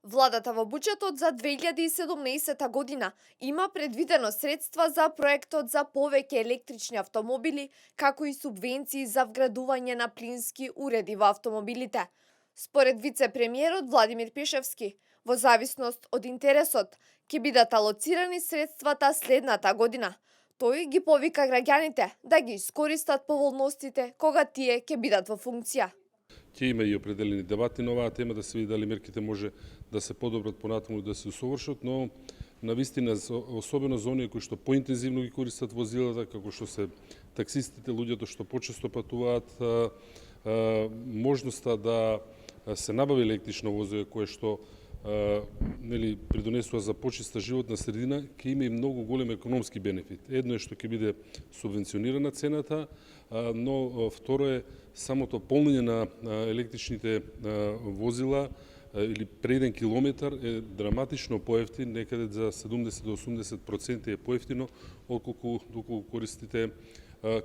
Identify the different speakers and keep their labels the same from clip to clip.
Speaker 1: Владата во буџетот за 2017 година има предвидено средства за проектот за повеќе електрични автомобили, како и субвенции за вградување на плински уреди во автомобилите. Според вице-премиерот Владимир Пешевски, во зависност од интересот, ќе бидат алоцирани средствата следната година. Тој ги повика граѓаните да ги искористат поволностите кога тие ќе бидат во функција.
Speaker 2: Ќе има и определени дебати на оваа тема, да се види дали мерките може да се подобрат понатаму, да се усовршат, но навистина, особено за оние кои што поинтензивно ги користат возилата, како што се таксистите, луѓето што почесто патуваат, можноста да се набави електрично возило кое што придонесува за почиста животна средина, ќе има и многу голем економски бенефит. Едно е што ќе биде субвенционирана цената, но второ е самото полнење на електричните возила или пред 1 километар е драматично поевтин, некаде за 70 до 80% е поевтино отколку користите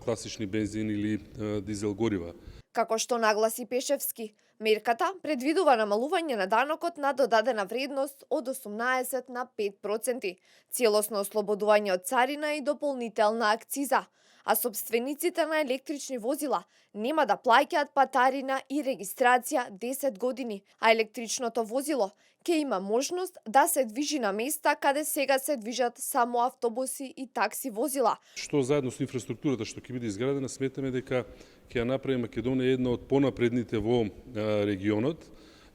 Speaker 2: класични бензин или дизел горива.
Speaker 1: Како што нагласи Пешевски, мерката предвидува намалување на данокот на додадена вредност од 18 на 5%, целосно ослободување од царина и дополнителна акциза, а собствениците на електрични возила нема да плаќаат патарина и регистрација 10 години, а електричното возило ќе има можност да се движи на места каде сега се движат само автобуси и такси возила.
Speaker 2: Што заедно со инфраструктурата што ќе биде изградена, сметаме дека ќе ја направи Македонија една од понапредните во регионот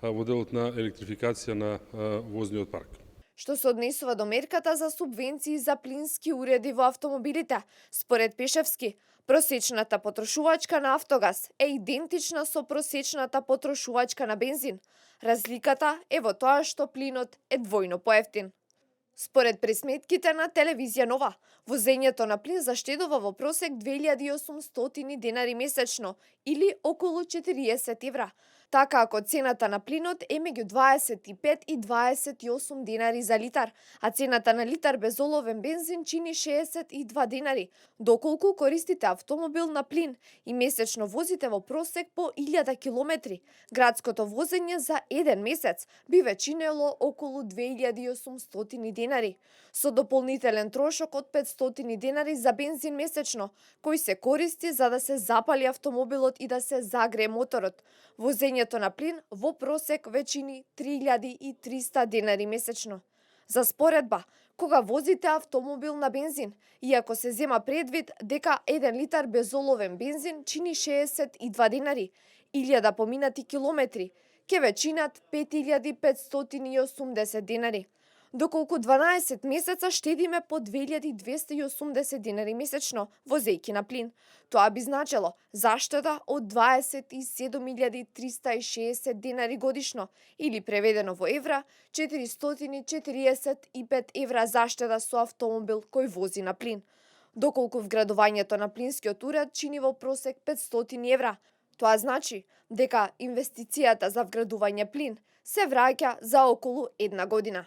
Speaker 2: во делот на електрификација на возниот парк.
Speaker 1: Што се однесува до мерката за субвенции за плински уреди во автомобилите, според Пешевски, просечната потрошувачка на автогаз е идентична со просечната потрошувачка на бензин. Разликата е во тоа што плинот е двојно поевтин. Според пресметките на телевизија Нова, возењето на плин заштедува во просек 2800 денари месечно или околу 40 евра. Така ако цената на плинот е меѓу 25 и 28 денари за литар, а цената на литар безоловен бензин чини 62 денари, доколку користите автомобил на плин и месечно возите во просек по 1000 километри, градското возење за еден месец би ве чинело околу 2800 денари, со дополнителен трошок од 500 денари за бензин месечно, кој се користи за да се запали автомобилот и да се загрее моторот. Возењето на плин во просек ве чини 3300 денари месечно. За споредба, кога возите автомобил на бензин, иако се зема предвид дека 1 литар безоловен бензин чини 62 денари, 1000 поминати километри, ќе ве чинат 5580 денари. Доколку 12 месеца штедиме по 2280 денари месечно возејќи на плин. Тоа би значело заштеда од 27360 денари годишно или преведено во евра 445 евра заштеда со автомобил кој вози на плин. Доколку вградувањето на плинскиот уред чини во просек 500 евра. Тоа значи дека инвестицијата за вградување плин се враќа за околу една година.